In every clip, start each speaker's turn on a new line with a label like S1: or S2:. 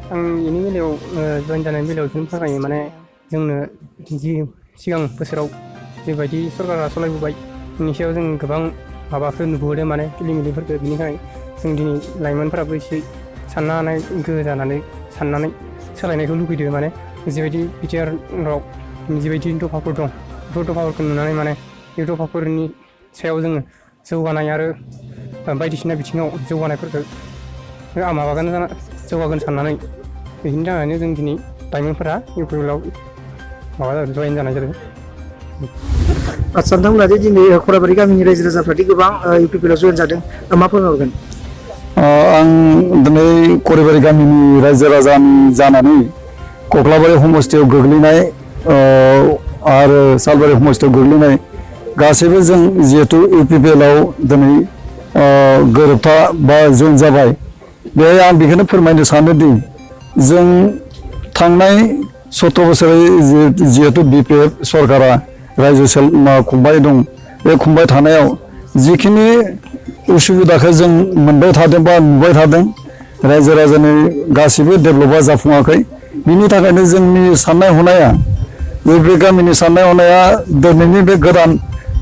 S1: आं बेनि बेलायाव जइन जानायनि बेलायाव बेखौनो फोरमायो माने जोंनो जि सिगां बोसोराव जेबायदि सरकारा सालायबोबाय बिनि सायाव जों गोबां माबाफोर नुबोदों माने फिलिमिलिफोरखौ बिनिखाय जों दिनै लाइमोनफोराबो एसे साननो हानाय गोहो जानानै साननानै सोलायनायखौ लुगैदों माने जिबायदि बिटिआराव जिबायदि दफाफोर दं बेफोर दफाफोरखौ नुनानै माने बे दफाफोरनि सायाव जोङो जौगानाय आरो बायदिसिना बिथिङाव जौगानायफोरखौ जौगागोन साननानै बेनि थाखायनो जों दिनै लाइमोनफोरा इउपिपिएलआव जइन जानाय जादों।
S2: आच्छा नोंथांमोना दिनै खराबारि गामिनि रायजो राजाफ्रादि गोबां इउपिपिएलआव जइन जादों मा फोरमायगोन?
S3: आं दिनै खराबारि गामिनि रायजो राजानि जानानै कक्लाबारि समस्थियाव गोग्लैनाय आरो सालबारि समस्थियाव गोग्लैनाय गासैबो जों जिहेतु इउपिपिएलआव दिनै गोरोबथा बा जइन जाबाय बेहाय आं बेखौनो फोरमायनो सानोदि जों थांनाय 17 बोसोरै जिहेतु बिपिएफ सरकारा रायजो खुंबाय दं बे खुंबाय थानायाव जिखिनि उसुबिदाखौ जों मोनबाय थादों बा नुबाय थादों रायजो राजानि गासिबो डेभेलपआ जाफुङाखै बिनि थाखायनो जोंनि साननाय हनाया बे गामिनि साननाय हनाया दिनैनि बे गोदान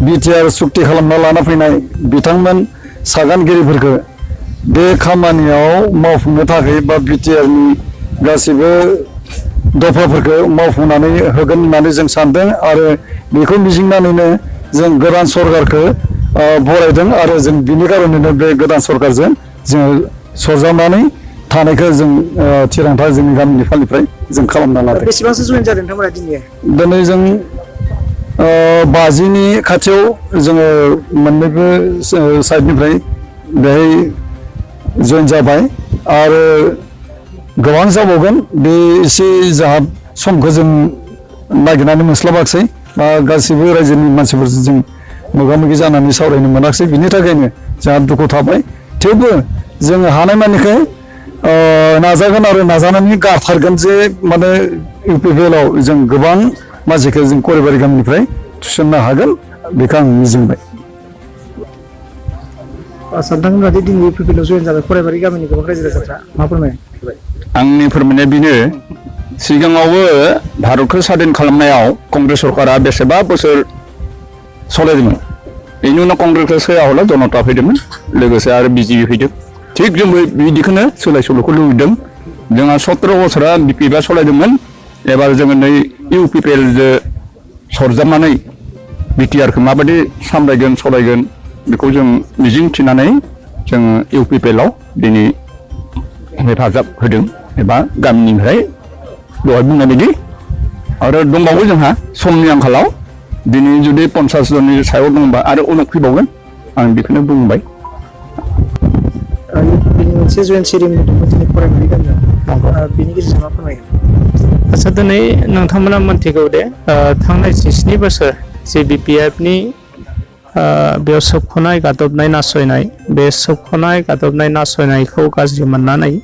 S3: बिटिआर सुक्ति खालामना लाना फैनाय बिथांमोन सागानगिरिफोरखौ बे खामानियाव मावफुंनो थाखाय बा बिटिआरनि गासिबो दफाफोरखौ मावफुंनानै होगोन होननानै जों सानदों आरो बेखौ मिजिंनानैनो जों गोदान सरकारखौ बरायदों आरो जों बिनि खारनैनो बे गोदान सरकारजों जोङो सरजाबनानै थानायखौ जों थिरांथा जोंनि गामिनि फालिफ्राय जों खालामना लादों।
S2: बेसेबांसो जइन जादों नोंथांमोना
S3: दिनै जों 50नि खाथियाव जोङो मोननैबो साइडनिफ्राय बेहाय जइन जाबाय आरो गोबां जाबावगोन बे एसे जोंहा समखौ जों नागिरनानै मोनस्लाबाखिसै बा गासिबो रायजोनि मानसिफोरजों जों मोगा मोगि जानानै सावरायनो मोनाखिसै बिनि थाखायनो जोंहा दुखु थाबाय थेवबो जोङो हानायमानिखौ नाजागोन आरो नाजानानै गारथारगोन जे माने इउपिपिएलआव जों गोबां मानसिखौ जों खराबारि गामिनिफ्राय थिसननो हागोन बेखौ आं मिजिंबाय।
S2: आच्छा नोंथांमोना दिनै इउपिपिएलआव जइन जाबाय खराबारि गामिनि गोबां रायजो राजाफ्रा मा फोरमायो?
S4: आंनि फोरमायनाया बेनो सिगाङावबो भारतखौ स्वाधीन खालामनायाव कंग्रेस सरकारा बेसेबा बोसोर सालायदोंमोन बेनि उनाव कंग्रेसखौ सोलायहरला जनता फैदोंमोन लोगोसे आरो बिजेपि फैदों थिग जोंबो बिदिखौनो सोलाय सोल'खौ लुबैदों जोंहा 17 बोसोरा बिपिएफआ सालायदोंमोन एबार जोङो नै इउपिपिएलजों सरजाबनानै बिटिआरखौ माबायदि सामलायगोन सालायगोन बेखौ जों मिजिं थिनानै जों इउपिपिएलआव दिनै हेफाजाब होदों एबा गामिनिफ्राय दहाय बुंनाय बायदि आरो दंबावो जोंहा समनि आंखालाव दिनै जुदि 50 जननि सायाव दंबा आरो उनाव फैबावगोन आं बेखौनो बुंबाय।
S2: बेनि मोनसे जइन सेरेमनि दंमोन दिनै खराबारि गामियाव बेनि गेजेरजों मा फोरमायगोन?
S1: आच्छा दिनै नोंथांमोना मिन्थिगौ दे थांनाय 17 बोसोर जे बिपिएफनि बेयाव सोबख'नाय गादबनाय नासयनाय बे सोबख'नाय गादबनाय नासयनायखौ गाज्रि मोननानै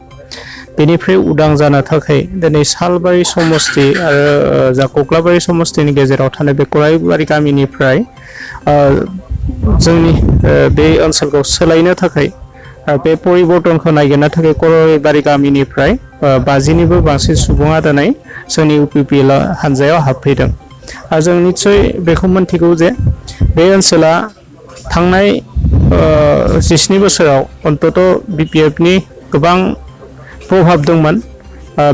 S1: बेनिफ्राय उदां जानो थाखाय दिनै सालबारि समस्ति आरो जा कक्लाबारि समस्तिनि गेजेराव थानाय बे खराबारि गामिनिफ्राय जोंनि बे ओनसोलखौ सोलायनो थाखाय बे परिबर्तनखौ नागिरनो थाखाय खराबारि गामिनिफ्राय 50निबो बांसिन सुबुङा दिनै जोंनि इउपिपिएल हानजायाव हाबफैदों आरो जों निस्सय बेखौ मिन्थिगौ जे बे ओनसोला थांनाय 17 बोसोराव अन्तत बिपिएफनि गोबां प्रभाब दंमोन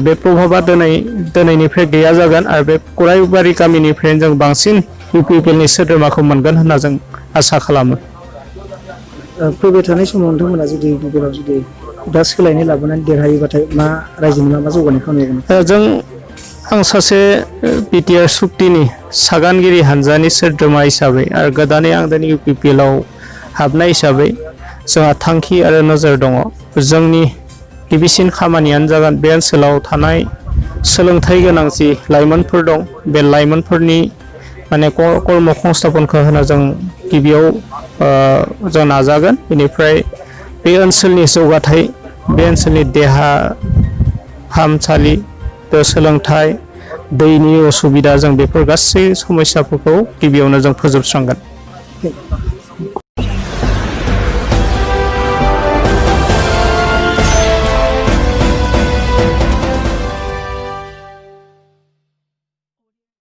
S1: बे प्रभाबा दिनैनिफ्राय गैया जागोन आरो बे खराबारि गामिनिफ्रायनो जों बांसिन इउपिपिएलनि सोद्रोमाखौ मोनगोन होनना जों आसा खालामो।
S2: फैबाय थानाय समाव नोंथांमोना जुदि इउपिपिएलआव जुदि दा सोलायनाय लाबोनानै देरहायोबाथाय मा रायजोनि मा जौगानायखौ नुगोन?
S1: आं सासे बिटिआर सुक्तिनि सागानगिरि हानजानि सोद्रोमा हिसाबै आरो गोदानै आं दिनै इउपिपिएलआव हाबनाय हिसाबै जोंहा थांखि आरो नोजोर दङ जोंनि गिबिसिन खामानियानो जागोन बे ओनसोलाव थानाय सोलोंथाइ गोनां जि लाइमोनफोर दं बे लाइमोनफोरनि माने कर्म संस्थापनखौ होनो जों गिबियाव जों नाजागोन बेनिफ्राय बे ओनसोलनि जौगाथाय बे ओनसोलनि देहा फाहामसालि सोलोंथाइ दैनि असुबिदा जों बेफोर गासै समस्याफोरखौ गिबियावनो जों फोजोबस्रांगोन।